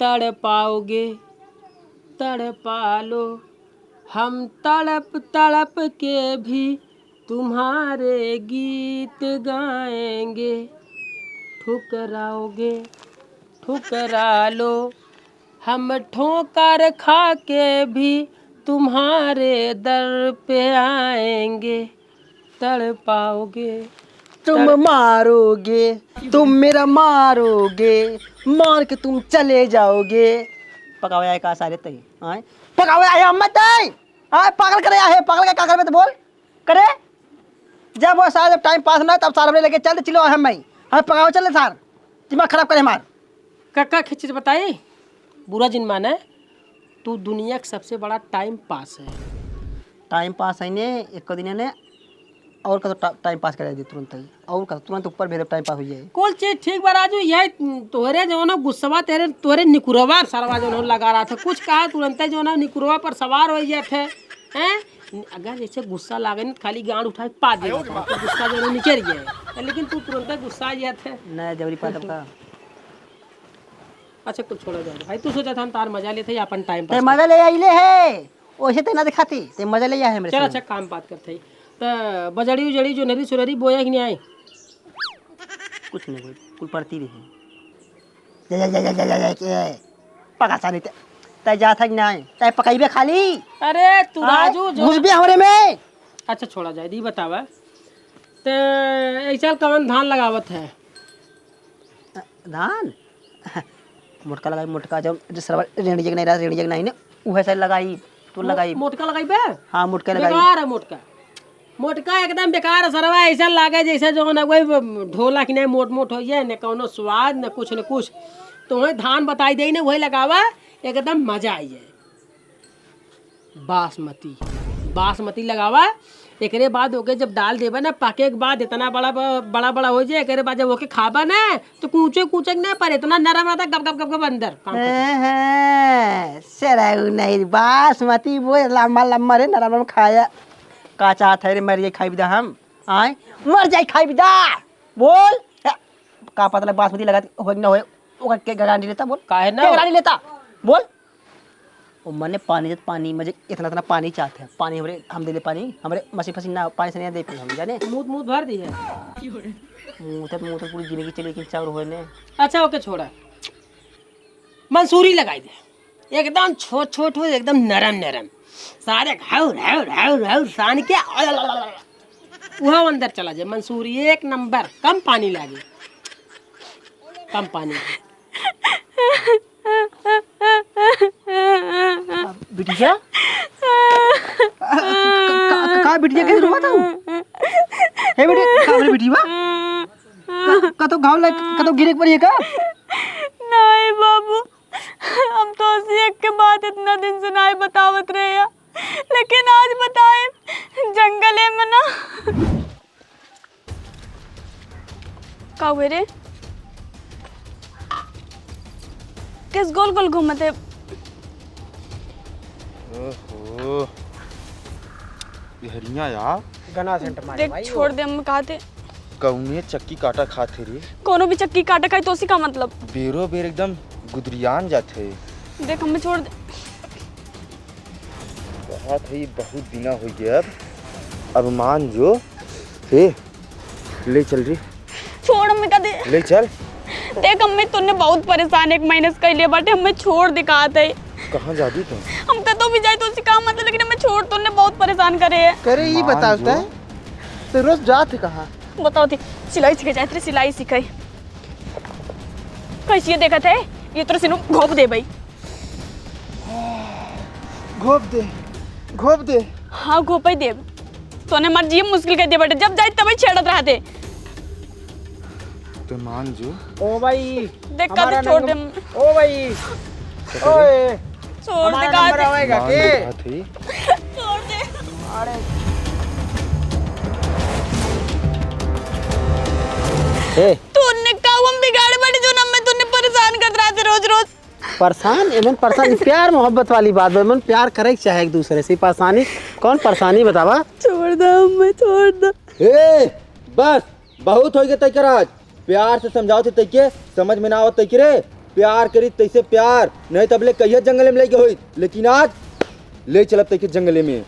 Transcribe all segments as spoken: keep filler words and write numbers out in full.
तड़पाओगे, तड़पा लो, हम तड़प तड़प के भी तुम्हारे गीत गाएंगे। ठुकराओगे, ठुकरा लो, हम ठोकर खा के भी तुम्हारे दर पे आएंगे। तड़पाओगे, तुम तड़- मारोगे, तुम मेरा मारोगे, मार के तुम चले जाओगे। पकावे आए का सारे तई, आए? पकावे आए हम तई, आए? पागल करे आहे, पागल के का करबे तो बोल, करे? जब वो सारा जब टाइम पास ना, तब सारा हमरे लेके चल, चलो हम, हमें पकावे चले सार, दिमाग खराब करे हमार। काका, एक चीज बताई, बुरा जिन माने, तू दुनिया के सबसे बड़ा टाइम पास है। टाइम पास है ने, एक दिन ने, और का तो टा-, टाइम पास करे दे तुरंत ही, और का तुरंत ऊपर भेजब, टाइम पास हो जाए। कुल चीज ठीक बा राजू, यही तोहरे जौन गुस्सवा, तेरे, तोहरे निकुरवा सरवा जौन लगा रहा था, कुछ कहा तुरंत जौन निकुरवा पर सवार हो जात है, हैं? अगर जैसे गुस्सा लागे न, खाली गांड उठा के पाद दे देता है, तो गुस्सा जौन निकल जाए, लेकिन तू तुरंत गुस्सा आ जात है। नया जबरी पादब का? अच्छा, कुल छोड़ा जाए भाई, तू सोचा था हम तार मजा लेते ही अपन टाइम ते पास मजा ले आइले है, वैसे ते ना दिखाती, ते मजा ले आए हमरे चल, संग। अच्छा, काम बात करते ही। त बजड़ी उजड़ी जो नरी सुररी बोया कि नहीं आई? कुछ नहीं बोल, कुल पड़ती रही। जा, जा, जा, जा, जा, जा, जा, के? पका सानी ते, ते जात है कि नहीं? ते पकाइबे खाली? अरे, तू हाँ? राजू जो घुसबे हमरे में? अच्छा, छोड़ा जाए, दी बतावा। ते ऐ साल कवन धान लगावत है? धान? मोटका लगाई, मोटका, जब, जब सरवा रेंडिया के नहीं रहा, रेंडिया के नहीं ने, उहे साइड लगाई, तू मो-, लगाई। मोटका लगाई बे? हाँ, मोटका लगाई। बेकार है मोटका। मोटका एकदम बेकार है सरवा, ऐसा लागे जैसे जो ना कोई ढोला की नहीं मोट मोट हो जाए, न कौनो स्वाद, न कुछ, न कुछ। तो वही धान बताई दे ना, वही लगावा, एकदम मजा आई जाए। बासमती, बासमती लगावा। एकरे बाद ओके जब डाल देबे ना, पाके के बाद इतना बड़ा ब-, बड़ा बड़ा हो जाए, एकरे बाद जब ओके खाबा ना, तो कूचे कूचे के ना, पर इतना नरम रहता, गप गप गप गप अंदर काम करता। हैं, हैं, सरऊ नहीं, बासमती वो लम्बा लम्बा रे, नरम नरम खाया। का चाहत है रे, मर जाई खाई बिदा हम, आए, मर जाई खाई बिदा, बोल। का पता लग बासमती लगा हो कि ना होए, ओकर के गारंटी लेता बोल? काहे ना? के गारंटी लेता? बोल। ओ मने पानी जत पानी, मजे इतना इतना पानी चाहते हैं। पानी हमरे, हम दे दे पानी, हमरे मसी फसी ना, पानी से नहीं दे पी हम, जाने? मूत मूत भर दी है। मूत, मूत पूरी जिंदगी चली, लेकिन चाउर होए ने। अच्छा, ओके छोड़ा। मंसूरी लगाई दे। एकदम छोट छोट हो, एकदम नरम नरम। सारे घाउर, घाउर, घाउर, घाउर, सान के, उहाँ अंदर चला जाए। मंसूरी एक नंबर, कम पानी लागे। कम पानी। बिटिया? का, का, का, का बिटिया के रोवत हऊ? हे बिटिया, का बोले बिटिया? का, का तो घाव लग, का तो गिरे के पड़ी है का? नहीं बाबू, हम तोसे एक के बात इतना दिन से नाहीं बतावत रहे हैं, लेकिन आज बताए, जंगले में ना। का हुए रे? किस गोल गोल घूमत है? ओहो, ये हरिया यार। गना सेंट मारे देख, भाई, छोड़ वो। दे, हम कहते। कौने चक्की काटा खात है रे? कोनो भी चक्की काटा खाई तो उसी का मतलब? बेरो बेर एकदम गुदरियान जात है। देख, हमें छोड़ दे। कहा था, ये बहुत दिना हो गया। अब, अब मान जो। हे, ले चल रे। छोड़, हमें का दे। ले चल। देख, हमें तूने बहुत परेशान एक महीने से कैले बाटे, हमें छोड़ दे, कहा था। कहाँ जाबी तू? हम कतो भी जाए तो उसी काम मतलब, लेकिन हमें छोड़, तूने बहुत परेशान करे है। करे, ये मान बताओ जो। तै, तो रोज जात है कहाँ? बताओ थी, सिलाई सीखे जाए, तेरे सिलाई सीखे। कैसी ये देखत है, ये तोरे सिनु घोप दे भाई। घोप दे, घोप दे। हाँ, घोपे देब। तोने हमार जिए मुश्किल कर दे बेटे, जब जाए तबे छेड़त रहते। तो मान जो। ओ भाई, देख, हमारा कदे छोड़ नंग-, दे। ओ भाई, छोड़ दे। ओए, छोड़ दे, हमारा कहा नंबर दे। आवेगा मान के? जो बात हुई। छोड़ दे। अरे। ए। तूने का हम बिगाड़े बाटे जो ना मैं तूने परेशान करत रहते रोज रोज। परेशान? एमन परेशान, ई प्यार मोहब्बत वाली बात बा। एमन प्यार करे के चाहे एक दूसरे से, परेशानी, कौन परेशानी बतावा? छोड़ दे, हमें छोड़ दे। ए, बस, बहुत हो गया तैकर आज। प्यार से समझाओ थे तैके, समझ में ना आवत तैके रे। प्यार करी तैसे प्यार, नहीं तब ले कहिया जंगले में लेके होई, लेकिन आज ले चलब तैके जंगले में।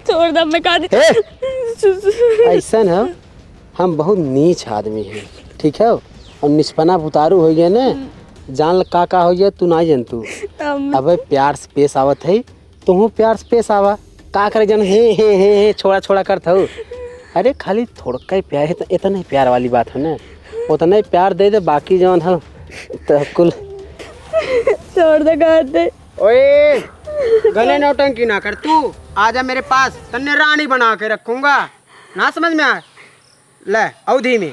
छोड़ दा, मैं का दे। ए! ऐसन है, हम बहुत नीच आदमी हैं, ठीक है? और निचपना उतारू हो गया ना, जान ल का का हो गया, तू ना जान तू। हम अबे प्यार से पेश आवत है, तुहू प्यार से पेश आवा। का करे जन हे, हे, हे, हे, छोड़ा, छोड़ा करत हऊ। अरे खाली थोड़का ही प्यार है, तो इतना ही प्यार वाली बात है ना, उतना ही प्यार दे दे, बाकी जौन है तो कुल छोड़ दे, कर दे। ओए, गले नौटंकी ना कर तू, आजा मेरे पास, तन्ने रानी बना के रखूंगा, ना समझ में आए? ले, अवधी में।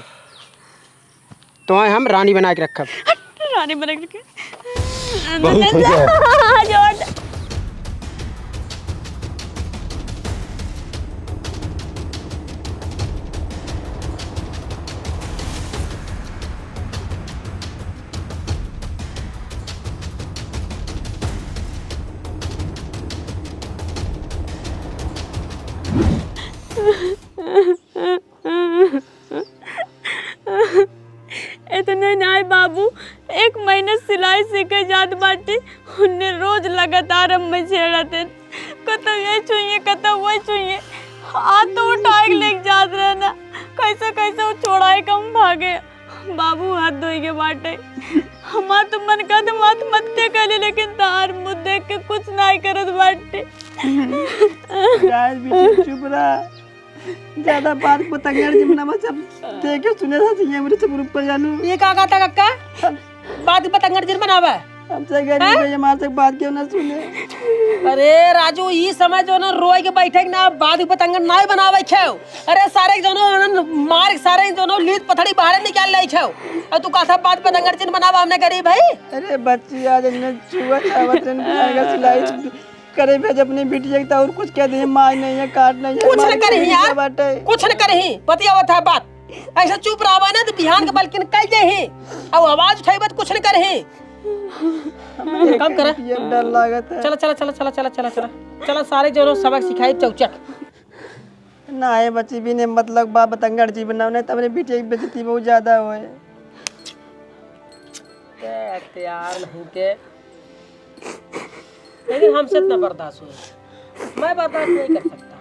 तोहे हम रानी बना के रखब। रानी बना के रखे। बहुत हो गया। जोर। इतने नाय बाबू, एक महीना सिलाई सीखे जात बाटी, उन्ने रोज लगातार हम छेड़त हैं। कतौ ये छुइए, कतौ वो छुइए। हाथ तो उठाए के लेके जात रहना, कैसे कैसे वो छोड़ाए के हम भागे। बाबू हाथ धोई के बाटे, हमार तो मन का तो माथ मत्ते कहले, लेकिन तार मुँह देख के कुछ नाय करत बाटे। जाए बिटिया, चुप रहा। ज्यादा बात बतंगड़ जिन बनावा, सब देखे सुने था, ये मेरे से ऊपर जानू। ये का कहता कक्का? बात बतंगड़ जिन बनावा। हमसे गरीब हैं? है, ये हमारे से बात क्यों ना सुने? अरे राजू, ई समय जो ना रोए के बैठे के ना, बात बतंगड़ ना बनावे छेव। अरे सारे जो ना मार सारे जो ना लीत पथड़ी बाहर निकाल ले छेव। और तू का सब बात बतंगड़ जिन बनावा, हमने गरीब है। अरे बच्ची आज इन्हें छुआ छावा से इनके आगे सिलाई करे भेज अपनी बिटिया के, तो और कुछ कह दे, मार नहीं है, काट नहीं है, कुछ न मार करही नहीं यार, बाटे। कुछ न करही, बतियावत है बात। ऐसा चुप रहबा ना तो बिहान के बल्कि कह दे ही। अब आवाज उठाई बात कुछ न करही। हमरे काम करा। ये डर लागत है। चला, चला, चला, चला, चला, चला, चला। चला, सारे जनो सबक सिखाई चौचक। ना, ये बच्ची भी ने मतलब बा बतंगड़ जी बनाओ, नहीं तो हमरे बिटिया की बेइज्जती बहुत ज्यादा होए। ते अख्तियार नहीं के। लेकिन हमसे इतना बर्दाश्त हुआ, मैं बर्दाश्त नहीं कर सकता।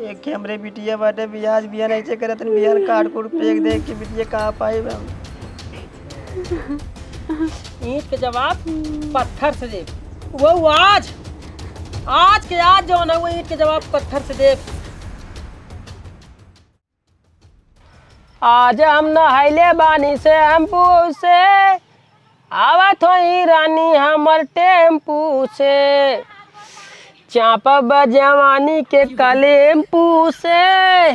एक हमरे बिटिया बाटे, बियाज बियान ऐसे करत न, बियान काट कूट फेंक दे कि बिटिया कहाँ पाई हम। ईंट के जवाब पत्थर से दे, वो आज, आज के आज जो ना, वो ईंट के जवाब पत्थर से दे। आज हम नहैले बानी शैम्पू से, आवत होई रानी हमर टेम्पू से, चापब जवानी के कलेम्पू से।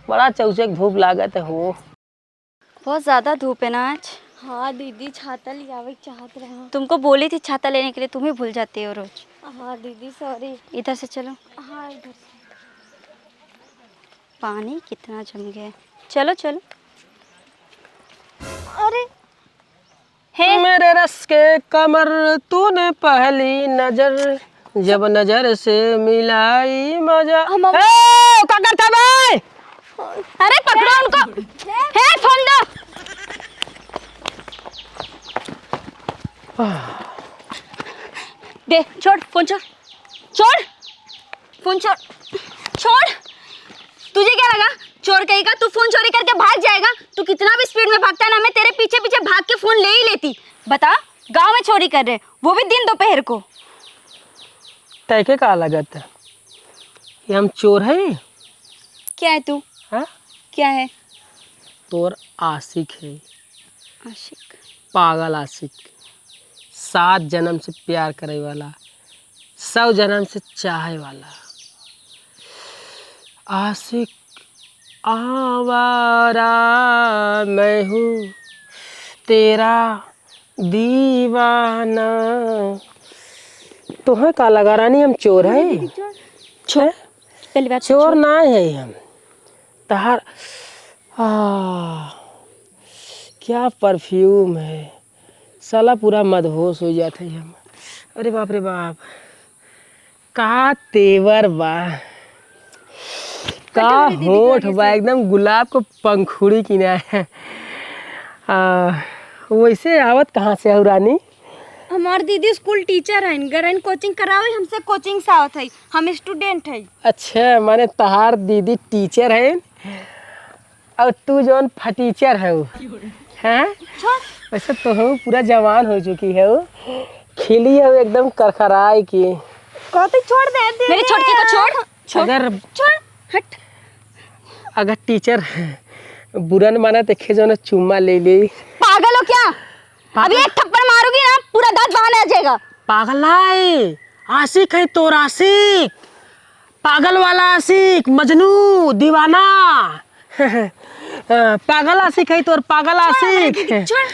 बड़ा चौचक धूप लागत है हो। बहुत ज्यादा धूप है ना आज। हाँ दीदी, छाता ले आवे के चाहत रहा। तुमको बोली थी छाता लेने के लिए, तुम ही भूल जाते हो रोज। हाँ दीदी, सॉरी। इधर से चलो। हाँ, इधर से। पानी कितना जम गया है। चलो, चलो। अरे, हे। मेरे रस के कमर, तूने पहली नजर, जब नजर से मिलाई मजा। हम, हम ए, का करता बे? अरे, पकड़ो उनको। हे, फोन दो। दे, छोड़, फोन छोड़। छोड़, फोन छोड़, छोड़। तुझे क्या लगा, चोर कहीं का, तू फोन चोरी करके भाग जाएगा? तू कितना भी स्पीड में भागता है ना, मैं तेरे पीछे पीछे भाग के फोन ले ही लेती। बता, गांव में चोरी कर रहे, वो भी दिन दोपहर को। तैके का लगत है कि हम चोर हैं? क्या है तू? हाँ? क्या है? तोर आशिक है। आशिक। पागल आशिक। सात जन्म से प्यार करे वाला, सौ जन्म से चाहे वाला। आशिक आवारा मैं हूँ, तेरा दीवाना। तोहे का लगा रानी, हम चोर हैं? चोर। हैं? पहली बात चोर चोर। ना है हम। तहार, आ, क्या परफ्यूम है, साला पूरा मदहोश हो जात है हम। अरे बाप रे बाप, का तेवर बा, का होठ बा, एकदम गुलाब को पंखुड़ी किना है। आ, वैसे आवत कहाँ से हऊ रानी? हमार दीदी स्कूल टीचर हईन, गरन कोचिंग करावे, हमसे कोचिंग से आवत हई, हम स्टूडेंट हई। अच्छा, माने तहार दीदी टीचर हईन और तू जौन फटीचर हऊ, हैं? छोड़। वैसे तो हऊ पूरा जवान हो चुकी हऊ, खिली हऊ एकदम करखराए की। कहते छोड़ दे, दे मेरे दे। छोटकी को छोड़, छोड़। अगर छोड़, हट। अगर टीचर बुरा न माना तो खे जौन चुम्मा ले ले। पागल हो क्या? पागल? अभी एक थप्पड़ मारूंगी ना, पूरा दांत बाहर आ जाएगा। पागल है, आशिक है तोर आशिक, पागल वाला आशिक, मजनू, दीवाना। पागल आशिक है तोर, पागल आशिक। छोड़।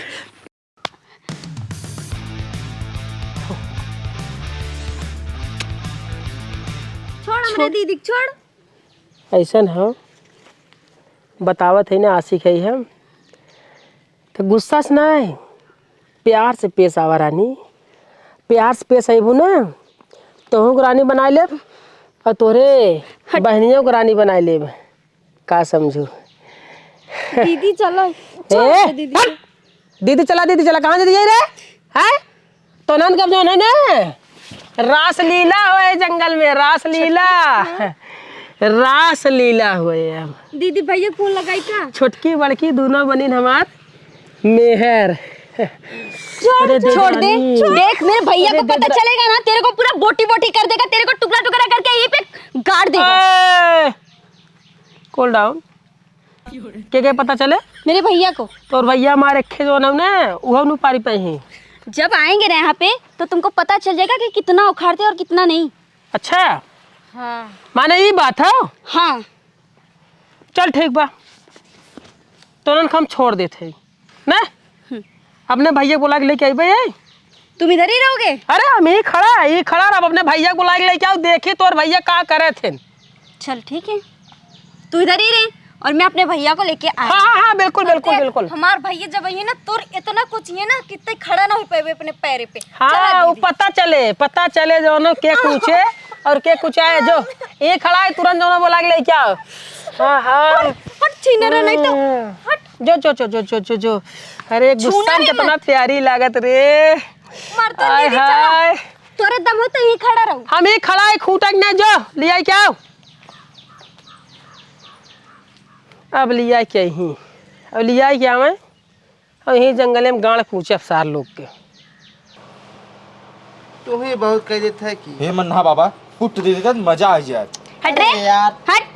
छोड़ हमरे छोड़। दीदी के, छोड़। ऐसन हो, बतावत है ना, आशिक है हम, तो गुस्सा से ना, प्यार से पेश आवा रानी। प्यार से पेश अइबू ना, तोहू को रानी बनाए लेब और तोरे हट। बहनियों को रानी बनाए लेब। का समझू? दीदी चलो, ए, छोड़ दे दीदी। हट! दीदी चला, दीदी चला, कहाँ दीदी जाई रे? हैं? तो नंद कब जौन है ना, रासलीला होए जंगल में, रासलीला। रासलीला होए अब। दीदी भैया फोन लगाई का? छोटकी बड़की दोनों बनिन हमार मेहर। छोड़, अरे दे छोड़ दे। रानी। देख, मेरे भैया अरे को दे पता दे। चलेगा ना, तेरे को पूरा बोटी बोटी कर देगा, तेरे को टुकड़ा टुकड़ा करके यहीं पे गाड़ देगा। ए, cool down। के के पता चले? मेरे भैया को। तोर भैया मारे खे जो ना, उहो नु पारी पे ही। जब आएंगे ना यहाँ पे, तो तुमको पता चल जाएगा कि कितना उखाड़ते और कितना नहीं। अच्छा। हाँ। माने ई बात है? हाँ। चल ठीक बा, तोनन के हम छोड़ देत है ना। हम्म। अपने भैया को बुला के लेके आइबे। तुम इधर ही रहोगे? अरे हम ही खड़ा है, ही खड़ा रह, अपने भैया को बुला के लेके आओ, देखी तोर भैया का करे थे। चल ठीक है, तू इधर ही रहे और मैं अपने भैया को लेके आ। हाँ, हाँ, हाँ, बिल्कुल, बिल्कुल, बिल्कुल। हमार भैया जब आइए ना, तोर इतना कुछ ये ना, कितने खड़ा ना हो पाए अपने पैरे पे। हाँ, चला वो दीदी। पता चले, पता चले जौनो के पूछे और के कुछ आए। जो ये खड़ा है, तुरंत जौनो बोला के लेके आओ। हाँ, हाँ। हट, हट, छीने रहे, नहीं तो। हम्म। हट। जो, जो, जो। अरे, छूना गुस्सा भी कितना मत। प्यारी लागत रे। मरते आय दीदी, चला। हाय। तोरे दम हो तो यहीं खड़ा रहो। हम ही खड़ा है, खूटा के ना, जो लिया के आओ। अब लिया के ही, अब लिया के आवे। और यही जंगले में गाड़ पूछे सार लोग के। तुम्हें बहुत कह देता है कि हे मन्ना बाबा, कुट दे देता, मजा आ जाए। हट रे, अरे यार। हट।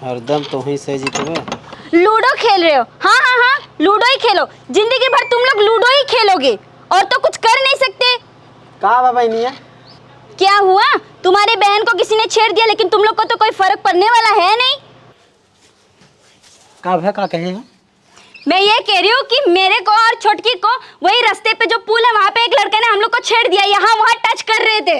हरदम तो ही सही जीतबे। लूडो खेल रहे हो? हाँ, हाँ, हाँ, लूडो ही खेलो। जिंदगी भर तुम लोग लूडो ही खेलोगे और तो कुछ कर नहीं सकते। का बा बहनिया? क्या हुआ? तुम्हारी बहन को किसी ने छेड़ दिया, लेकिन तुम लोग को तो कोई फर्क पड़ने वाला है नहीं। का भा, का कहे हैं? मैं ये कह रही हूँ कि मेरे को और छोटकी को वही रास्ते पे जो पुल है, वहाँ पे एक लड़के ने हम लोग को छेड़ दिया, यहाँ वहाँ टच कर रहे थे।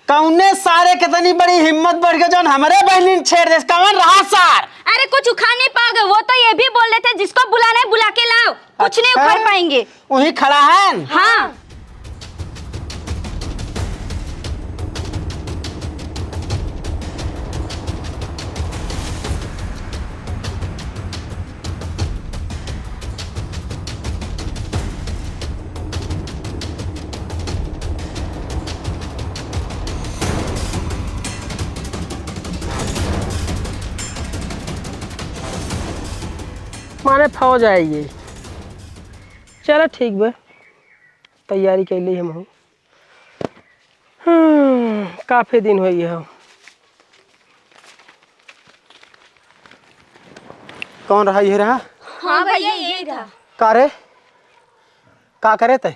कौने सारे के इतनी बड़ी हिम्मत बढ़ गई जौन हमरे बहनिन छेड़ देस? कौन रहा सार? अरे कुछ उखाड़ नहीं पाओगे, वो तो ये भी बोल रहे थे जिसको बुलाना है बुला के लाओ, कुछ नहीं अच्छा। उखाड़ पाएंगे। वहीं खड़ा है। हाँ। माने फौज आई गई। चलो ठीक बा, तैयारी कैले हम हूँ। हम्म, काफी दिन होइ गए हो। कौन रहा, ये रहा? हाँ भैया, यही था। का रे? का करे ते?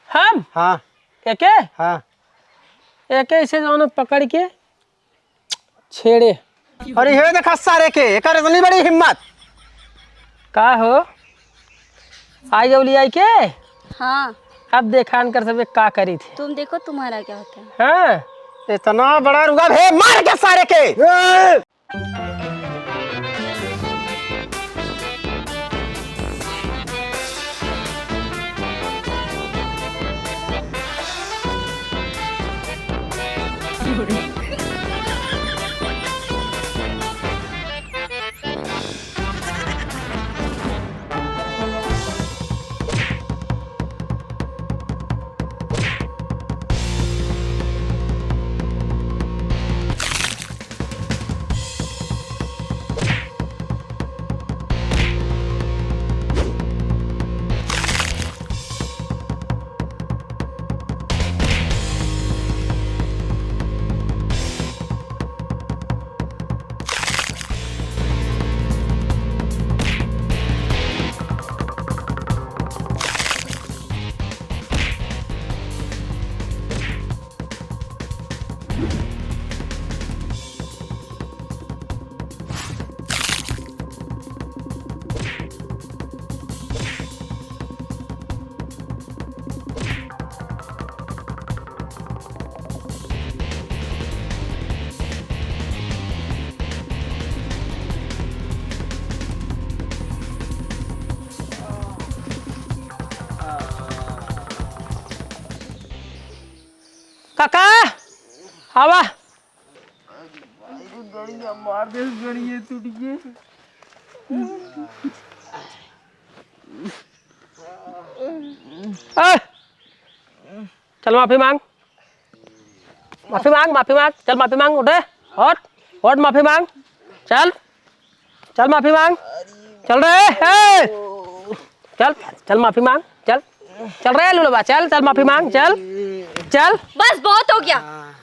हम? हाँ। एके? हाँ। एके इसे जौन पकड़ के छेड़े। अरे हे देखा सारे के, एकर इतनी बड़ी हिम्मत। का हो? आई गौली आई के? हाँ। अब देखा इनकर सबे का करी थे। तुम देखो तुम्हारा क्या होता है। हाँ। इतना बड़ा रुआ भे, मार के सारे के। काका, आवा। ए, चल माफी मांग, माफी मांग, माफी मांग, चल माफी मांग, उठ रे, उठ, उठ माफी मांग, चल, चल माफी मांग, चल रे, ए, चल, चल माफी मांग, चल, चल रे लुलवा, चल, चल माफी मांग, चल, चल। बस बहुत हो गया।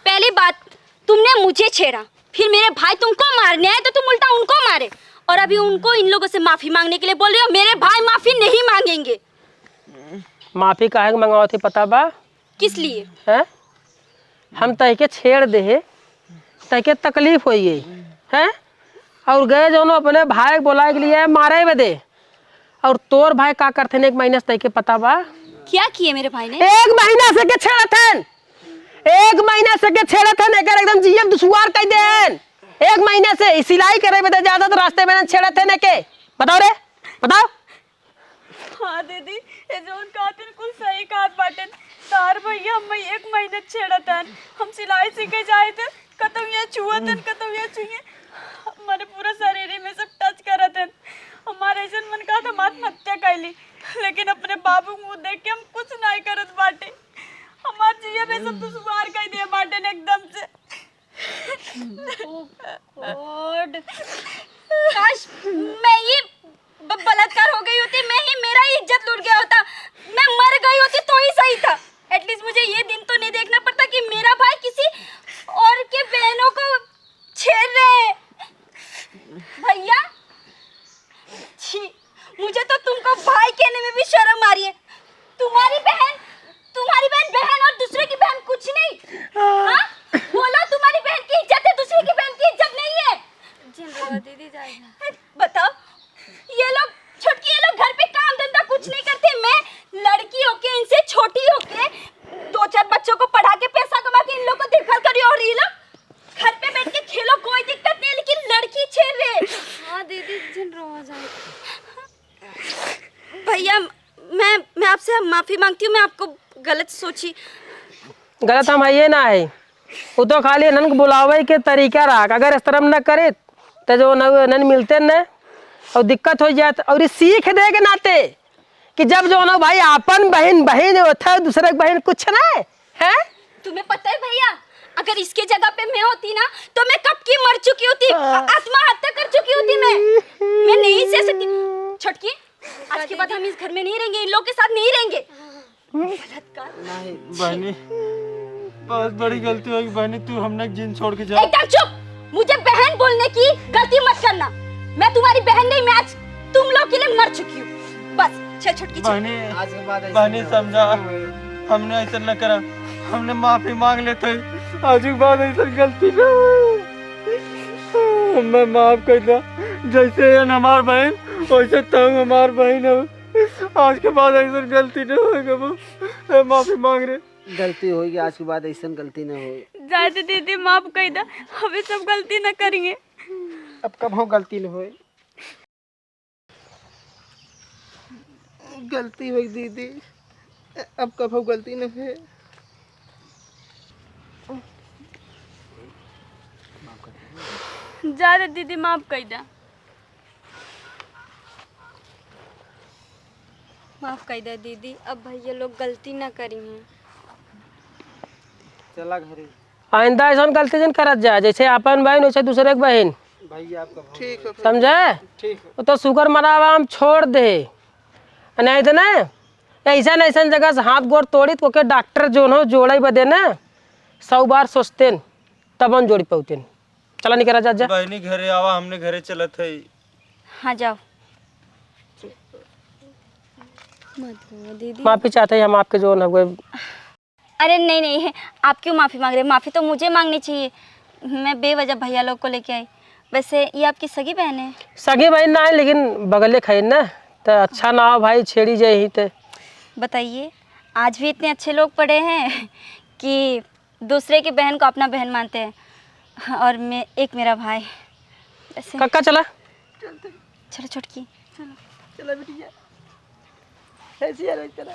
पहली बात, तुमने मुझे छेड़ा, फिर मेरे भाई तुमको मारने आए तो तुम उल्टा उनको मारे, और अभी उनको, इन लोगों से माफी मांगने के लिए बोल रहे हो। मेरे भाई माफी नहीं मांगेंगे। माफी काहे के मंगावत ही पता बा? किस लिए? हैं? हम तैके छेड़ देहे, तैके तकलीफ होई है, हैं? और गए जौन अपने भाई के बोलाए के लिए मारे बदे। और तोर भाई का करथे एक महीना से, तैके पता बा? क्या किए मेरे भाई ने? एक महीना से के छेड़त हन, एक महीना से के छेड़त हन, एकर एकदम जीवन दुश्वार कर देन। एक महीना से सिलाई करे बदे ज्यादा तो रास्ते में छेड़त हन के। बताओ रे, बताओ। हाँ दीदी, ये जौन कहत हन कुल सही कहत बाटेन। तार भैया हम एक महीने छेड़त हन, हम सिलाई सीखे जाइत हन, कतौ ये छुअत हन, कतौ ये छुए, हमारे पूरा शरीर में सब टच करत हन। हमारे ऐसन मन कहत हम आत्महत्या कैली, लेकिन अपने बाबू के मुंह देख के हम कुछ नहीं करत बाटे। हमार जिया में सब दुश्वार कर दिए बाटेन एकदम से। Oh God। काश मैं ही ब-, बलात्कार हो गई होती, मैं ही, मेरा ही इज्जत लुट गया होता, मैं मर गई होती तो ही सही था। एटलीस्ट मुझे ये दिन तो नहीं देखना पड़ता कि मेरा भाई किसी और के बहनों को छेड़ रहे हैं। भैया, छी, मुझे तो तुमको भाई कहने में भी शर्म आ रही है। तुम्हारी बहन, तुम्हारी बहन बहन और दूसरे की बहन कुछ नहीं। हाँ? बोलो, तुम्हारी बहन की इज्जत है, दूसरे की बहन की इज्जत नहीं है। जिन रहो दीदी, जाए ना। बताओ, ये लोग, छोटकी, ये लोग घर पे काम धंधा कुछ नहीं करते। मैं लड़की होके, इनसे छोटी होके, दो चार बच्चों को पढ़ा के पैसा कमा के इन लोग को देखभाल करी, और ये लोग घर पे बैठ के खेलो, कोई दिक्कत नहीं, लेकिन लड़की छेड़ रहे। हाँ दीदी, जिन रहो जाए। भैया, मैं, मैं आपसे माफी मांगती हूँ, मैं आपको गलत सोची। गलत हम हइये ना है, वो तो खाली इन्हन के बुलावे के तरीका रहा। अगर एहतराम न करे तो जो न, इन्हन मिलते न और दिक्कत हो जात। और ये सीख दे के नाते कि जब जो ना भाई आपन बहिन बहिन होता है, दूसरे के बहिन कुछ ना है, हैं? तुम्हें पता है भैया, अगर इसके जगह पे मैं होती ना तो मैं कब की मर चुकी होती, आ- आत्महत्या कर चुकी होती मैं। मैं नहीं सह सकती। छोटकी, आज के बाद हम इस घर में नहीं रहेंगे, इन लोग के साथ नहीं रहेंगे। बलात्कार। नहीं। बहनी, बहुत बड़ी गलती होगी बहनी, तू हमने जिन छोड़ के जा। एकदम चुप! मुझे बहन बोलने की गलती मत करना। मैं तुम्हारी बहन नहीं, मैं आज तुम लोग के लिए मर चुकी हूँ। बस, चल छोटकी, चल। बहनी, आज के बाद ऐसे बहनी, नहीं समझा, होगा। हमने ऐसा न करा, हमने माफी मांग लेते। आज के बाद ऐसा गलती न हो। हमें माफ कर दे, जैसे ये हमार बहन, वैसे तुम हमार बहन हो। आज के बाद ऐसा गलती न होगा। ए, माफी मांग रे। गलती होई गई, आज के बाद ऐसन गलती न होई। जाए दे दीदी, माफ कर दे, अब ये सब गलती न करेंगे। अब कबहूँ गलती न होई। गलती होई दीदी, अब कबहूँ गलती न होई। जाए दे दीदी, माफ कर दे। माफ कर दे दीदी, अब भैया लोग गलती ना करी हैं। चला घरे। आइंदा ऐसन गलती जिन करत जा, जैसे आपन बहन वैसे दूसरे के बहन। भैया आपका बहुत ठीक है, समझे? ठीक है। वो तो शुक्र मनावा हम छोड़ दे, नहीं तो ना ऐसन ऐसन जगह से हाथ गोड़ तोड़ी तो के डॉक्टर जोन हो जोड़े बदे ना सौ बार सोचते न, तब न जोड़ी पौते न। चला निकरा जा, जा। बहनी घरे आवा, हमने घरे चलत है। हाँ, जाओ। मत रो दीदी। माफी चाहते हैं हम आपके, जो न हुए। अरे नहीं, नहीं है, आप क्यों माफी मांग रहे हैं? माफी तो मुझे मांगनी चाहिए, मैं बेवजह भैया लोग को लेके आई। वैसे ये आपकी सगी बहन है? सगी बहन ना है, लेकिन बगले खाई ना, तो अच्छा ना हो भाई, छेड़ी जाए ही तो। बताइए, आज भी इतने अच्छे लोग पड़े हैं कि दूसरे की बहन को अपना बहन मानते हैं। और मैं, एक मेरा भाई। ऐसे। काका चला। चलो छोटकी। चलो। चलो बिटिया। ऐसे ही रहो, चलो।